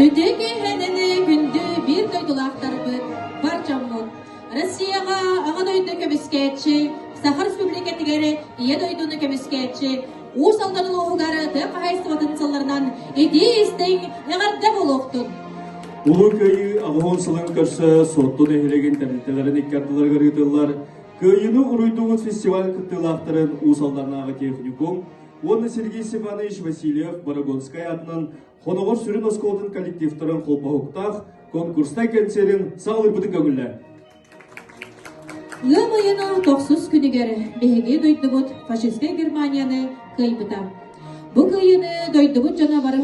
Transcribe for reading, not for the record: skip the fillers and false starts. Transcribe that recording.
Күндү киһинини күндү биир дойдулаахтарбыт, бар дьоммут, Россияҕа Аҕа дойду көмүскээччи, Саха Республикатыгар Ийэ дойдуну көмүскээччи Уус Алдан улууһугар тыа хаһаайыстыбатын сылларынан итии-истиҥ эҕэрдэ буолуохтун! Улуу Кыайыы 80 сылын көрсө Суотту нэһилиэгин тэрилтэлэрин икки ардыларыгар ыытыллар Кыайыыны уруйдуубут фестиваль кыттыылаахтарын Уус Алданнааҕы техникум уонна Сергей Степанович Васильев Борогонскай аатынан Хоноҕор сүрүн оскуолатын коллективтарын холбоһуктаах конкурснай кэнсиэрин саҕалыырбытын көҥүллээ. Ыам ыйын тохсус күнүгэр биһиги дойдубут фашистскай Германияны кыайбыта. Бу кыайыыны дойдубут дьоно бары.